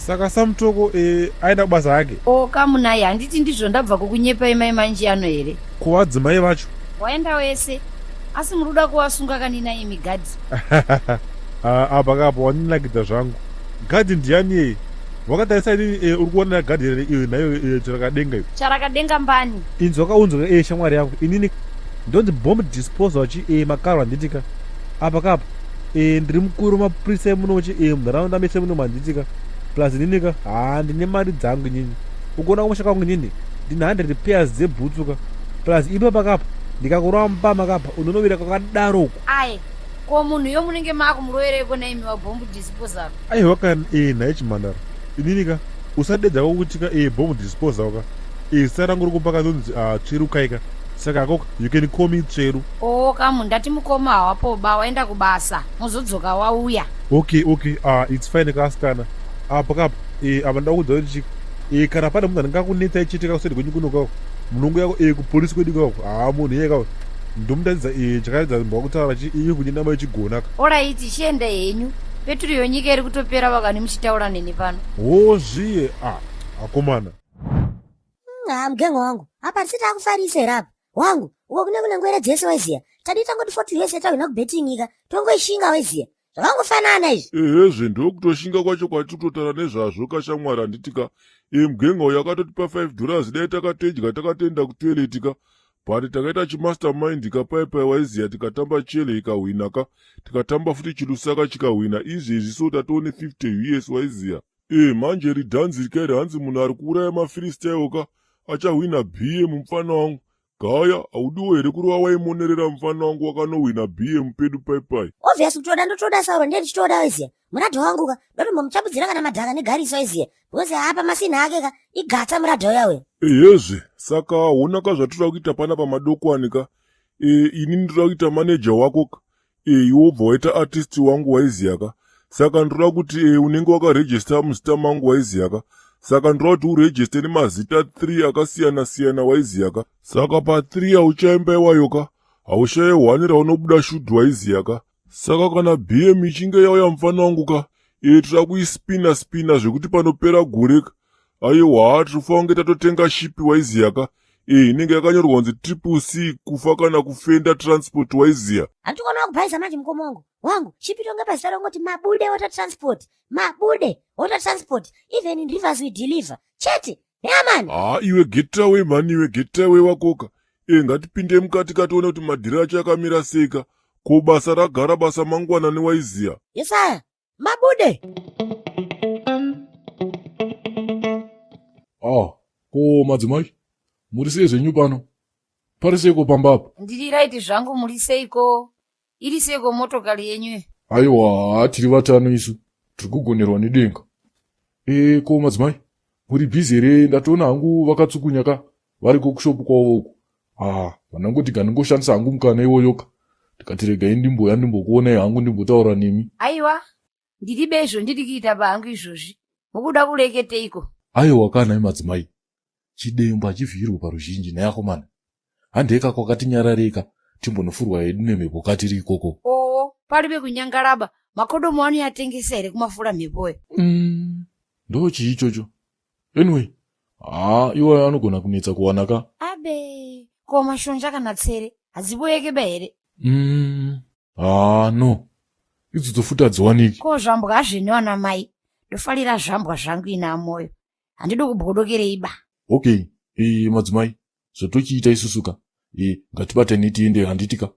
Saka samutoko e, aenda kubasa hake. O kamunai handiti ndizvo ndabva kukunyepai mai manjiyano here? Kuvadzimai vacho. Waenda wese. Asi muri kuda kuvasunga kanina imi gadhi. Ah, apa kapo wandinakidza zvangu. Gadhi ndiyani yeye? Wakatarisa inini e, uri kuona gadhi here iyo nayo e, charakadenga iyo. Charakadenga mbani? Inzwa kaunzwa e, shamwari yangu inini ndonzi bomb disposal chi e, makaro handitika. Apa kapo e, ndiri mukuru mapurisa emuno chi e, munharaunda mese muno handitika. Plus inini ka haa ndine mari dzangu inini. Ukuona kumusha kwangu inini ndine 100 pairs dzebhutsu ka. Plus ipapa kapa ndikakurova mbama kapa unonovira kwakadaro uko. Aye ko munhu yo munenge makumurovereiko naimi wabomb disposal? Aiwa ka e, nhai chimhandara inini ka usadedza kwakuti ka e, bomb disposal ka e, zita rangu rokumba ka ndonzi uh, tsverukai ka saka hako you can call me tsveru. Oo kamu ndati mukoma hawapoba waenda kubasa mozodzoka wauya. Okay okay ah, it's fine ka asikana apa kapa e, apa ndoda kuudza kuti chika e, kana pane munhu anenge akunetsai chete kakuseri kwenyu kuno kako munongo yako e, kupolisi kwedu kako haa munhu iye kako ndomutatidza e, chakaridza mbwa kutaura chi iye kunyenda mai chigona ka. Oraiti chienda henyu peturu yonyika iri kutopera vakani muchitaura neni pano. Hoo zviye ah akomana. Ha mugengo wangu apa tisati takufarisa here apa wangu uko kune kune ngwere dzese waiziya tadii tangoti 40 yese tahwina kubetting ka tongoishinga waiziya zvakangofanana izvi. Ehezve ndokutoshinga kwacho kwatiri kutotaura nezvazvo kashamwari handiti ka e mugenga uyo akatotipa 5 dollars dai takatodya takatoenda kutoilet ka but takaita chimastermind ka pai pai waiziya tikatamba chele ikahwina ka tikatamba futi chilusaka chikahwina izvezvi so tatoone 50 us waiziya e manje ridhanzi rika iri hanzi munhu ari kuuraya mafreestyle ka achahwina bm mupfana wangu Gaya, haudiwo here kurova waimonerera mufana wangu wakanohwina BM pedu pai pai. Obvious kutoda ndotoda Sauro ndiye ndichitoda waiziya. Muradho wangu ka ndotombomuchapudzira kana madhaka negariso waiziya. Because apa masini ake ka igatsa muradho uya uya. Ehezve, saka hona ka zvatoda kuita pana pamadokwani ka. E, ini ndinoda kuita manager wako ka. E, iwe wobva waita artist wangu waiziya ka. Saka ndinoda kuti e, unenge wakaregister muzita mangu waiziya ka. Saka ndinoda kuti uregister nemazita 3 akasiyana siyana waiziya ka. Saka pa 3 auchaimba iwayo ka. Haushaye 1 raunobuda shudhu waiziya ka. Saka kana BM ichinge yauya mufana wangu ka, e, toda kuispina spina zvekuti panopera gore ka. Aiwa, tinofanira kunge tatotenga shipi waiziya ka. E, inenge yakanyorwa kunzi triple C kufa kana kufenda transport waiziya. Handikuona wakubhaisa manje mukoma wangu. Wangu, shipi tonge pazita rongoti Mabude Water Transport. Mabude Water Transport. Even in rivers we deliver. Chete. Yeah man. Haa iwe get away mhani iwe get away wakoka. E, ngatipinde mukati katione kuti madhiri acho akamira sei ka. Ko basa ragara basa mangwanani waiziya. Yesaya. Mabude. Ah, ko madzimai, muri sei zvenyu pano? Pari seiko pamba apa? Ndiri right zvangu muri seiko? Iri seiko motokari yenyu iyo? Aiwa, tiri vatano isu. Tiri kugonerwa nedenga. E, ko madzimai, muri busy here? Ndatoona hangu vakatsukunya ka variko kushopu kwavo uku. Ah, vandangoti gandingoshandisa hangu mukana iwoyoka. Ndikati regai ndimboya ndimbokuonai hangu ndimbotaura nemi. Aiwa, ndiribe izvo ndiri kuita pahangu izvozvi. Mukuda kureketeiko? Aiwa ka nhai madzimai, chidembo hachivhiyirwe paruzhinji nhai akomana. Handei ka kwakati nyararei ka timbonofurwa hedu nemhepo ka tiri ikoko. Oo, paribe kunyangaraba. Makodomu anoyatengesa here kumafura mhepoyo? Mm, ndo chii ichocho? Anyway, haa iwayo anogona kunetsa kuwana ka. Abe, ko mashonja kana tsere hadziboyekeba here? Mm, haa no. Idzodzo futi hadziwaniki. Ko zvambwa zvenyu ana mai, ndofarira zvambwa zvangu ini amoyo. Handidi kubwodokerei ba. Okay, e, madzimai, zvatochiita isusu ka. E, ngatibatane tiende handiti ka.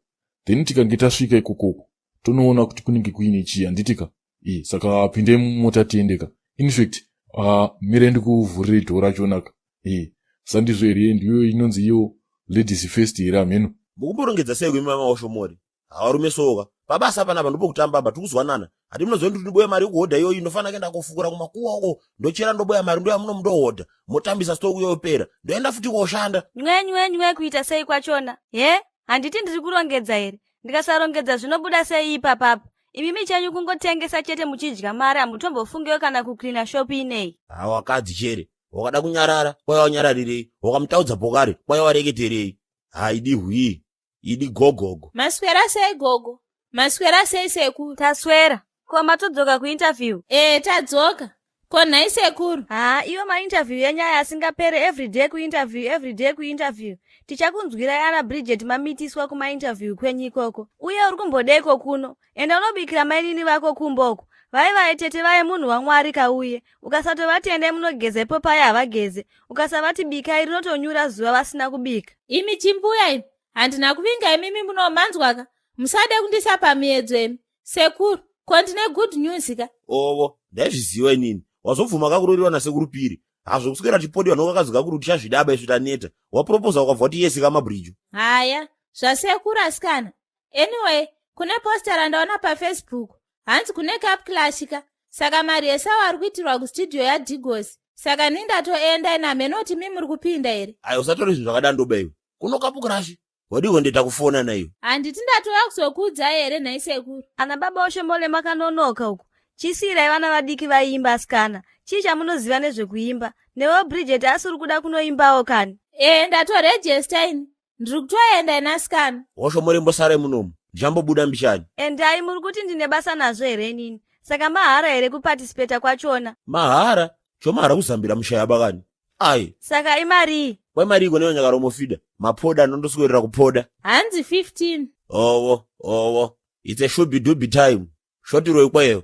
Then tikange tasvika ikokoko, tonoona kuti kunenge kuine chii handiti ka. E, saka pindai mumota tiende ka. In fact, uh, mirai ndikuvhurire dhoo rachona ka. E, sandizvo here ndiyo inonzi iyo ladies first here hameno. Mukumborongedza sei kuimi mama washomori? Havarume soka. Pabasa panapa ndipo kutamba apa tikuzwanana. Hati munoziva kuti ndiboya mari yekuhodha iyoyi ndinofanira kuenda kofukura kumakuwa uko ndochera ndoboya mari ndoya muno mundohodha motambisa stock yopera ndoenda futi koshanda. Nywe nywe nywe kuita sei kwachona he handiti ndiri kurongedza here ndikasarongedza zvinobuda sei ipapapa imimi chenyu kungotengesa chete muchidya mari hamutombofungewo kana kucleana shop inei. Hawakadzi chere wakada kunyarara kwaiva wanyararirei wakamutaudza pokare kwaiva wareketerei haidi hwii idi gogogo. Maswera sei gogo? Maswera sei sekuru? Taswera. Ko matodzoka kuinterview? Eh, tadzoka. Ko nhai sekuru? Haa, iwo mainterview enyaya asingapere, everyday kuinterview, everyday kuinterview. Tichakunzwirai ana Bridget mamitiswa kumainterview kwenyu ikoko. Uye uri kumbodeiko kuno? Enda unobikira mainini vako kumboko. Vai vai tete vaye munhu waMwari kauye. Ukasatovati endai munogezepo paya havageze. Ukasavati bikai rinotonyura zuva vasina kubika. Imi chimbuya imi, handina kuvinga imimi munomanzwaka. Musade kundisa pamiedzo imi. Sekuru, ko ndine good news ka? Ovo, ndaizviziva inini. Wazobvuma kakuroriwa nasekuru Piri. Hazvo kuswera tipodiwa nokakazi kakuru tichazvidaba isu taneta. Waproposa ukabva wati yesi kamabrijo. Haya, zvasekuru asikana. Anyway, kune poster randaona paFacebook. Hanzi kune cup clash ka. Saka mari esawo ari kuitirwa kustudio yaDigos. Saka ni ndatoenda ina mhenoti mi muri kupinda here? Ayo usatore zvinhu zvakadandoba iwe. Kuno cup clash. Wadiko ndeta kufona naiwe. Handiti ndatouya kuzokuudzai here nhai sekuru? Ana baba Oshomole makanonoka uku. Chisiirai vana vadiki vaiimba asikana. Chii chamunoziva nezvekuimba? Newewo Bridget asi uri kuda kunoimbawo kani? Ee, ndatorejesta ini. Ndiri kutoenda ina asikana. Oshomole mbosare munomu. Ndichambobuda mbichani. Endai, muri kuti ndine basa nazvo here inini? Saka mahara here kupatisipeta kwachona? Mahara? Chomahara kuzambira mushaya bakani. Ai. Saka imarii? Kwaimariko neyo nyakaromofida. Mapoda anondoswerera kupoda. Hanzi 15. Owo, owo. It's a shubi dubi time. Shotiro ikweyo.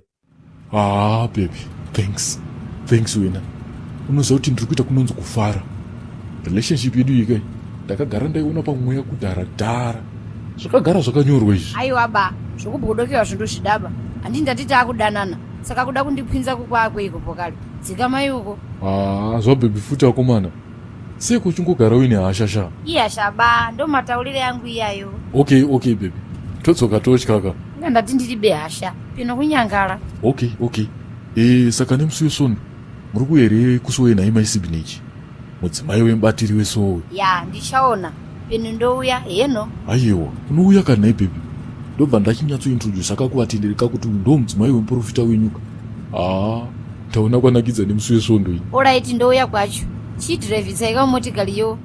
Ah, baby, thanks. Thanks wena. Unoziva kuti ndiri kuita kunonzi kufara. Relationship yedu iyi kai ndakagara ndaiona pamweya kudhara dhara. Zvakagara zvakanyorwa izvi. Aiwa ba, zvokubhodokewa zvindozvidaba. Handi ndati taakudanana. Saka kuda kundipwinza kukwakwe iko pokale. Dzikamai uko. Ah, zvababy futi akomana. Seiko uchingogara uine hasha sha? Ihasha ba, ndo mataurire yangu iyayo. Okay, okay baby. Todzoka totya ka. Inga ndati ndiri behasha. Pino kunyangara. Okay, okay. Eh, saka nemusi weSvondo muri kuuya here kusowe nhai mai Sibhinechi? Mudzimai wemubatiri wesowe. Ya, ndichaona. Pino ndouya, heno. Aiwa, unouya ka nhai baby. Ndobva ndachinyatsointrodusa ka kuvatenderi ka kuti uyu ndo mudzimai wemuprofita wenyu ka. Ah, ndaona kwanakidza nemusi weSvondo ini. Alright, ndouya kwacho. Chidhiraivhisai ka motikari yo.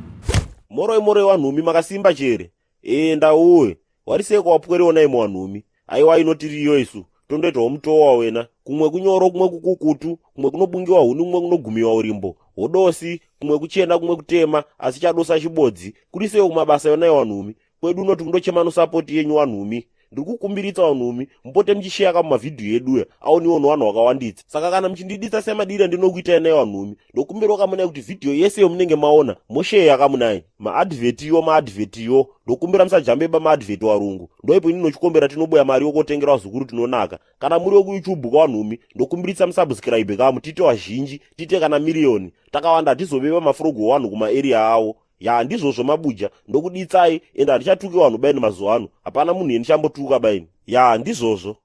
Moroi moroi wanhumi makasimba chere. Ee ndauwe. Wariseko wapwere onai muwanhumi. Aiwa inotiriyo isu. Tondoitawo mutowa wena. Kumwe kunyoro kumwe kukukutu, kumwe kunobungiwa huni kumwe kunogumiwa urimbo. Hodosi, kumwe kuchena kumwe kutema, asi chadosa chibodzi. Kurisewo kumabasa yonai wanhumi. Kwedu unoti kundochema nosapoti yenyu wanhumi. Ndiri kukumbiritsa wanhumi mupote muchisheya ka mumavhidhiyo eduya aoniwo nevanhu vakawanditsa. Saka kana muchindiditsa semadira ndinokuitai naye wanhumi. Ndokumbirawo kamunai kuti vhidhiyo yese yomunenge maona mosheya kamunai. Maadvhetiyo maadvhetiyo ndokumbira musajambeba maadvheti warungu. Ndoipo ini nochikombera tinoboya mari yokotengera vazukuru tinonaka. Kana muri wekuYouTube kawanhumi ndokumbiritsa musubscribe kamu tiite wazhinji tiite kana miriyoni. Takawanda hatizobeba mafrogo wanhu kumaarea awo. Ya ndizvozvo mabuja ndokuditsai ende handichatuki vanhu baini mazuva ano. Hapana munhu yendichambotuka baini. Ya ndizvozvo.